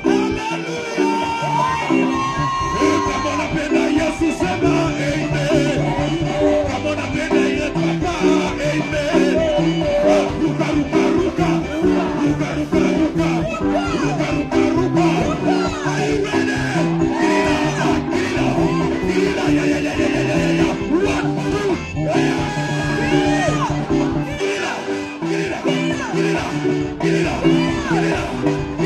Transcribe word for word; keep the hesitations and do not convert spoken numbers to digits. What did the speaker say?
Haleluya! Eh, kama unapenda Yesu, sema amen. Kama unapenda yeye, papa, amen. Ruka, ruka, ruka. Ruka, ruka, ruka. Ruka, ruka, ruka. Are you ready? Get it up, get it up, get it up. Yeah, yeah, yeah, yeah, yeah, yeah, yeah. One, two, three. Get it up, get it up, get it up, get it up, get it up.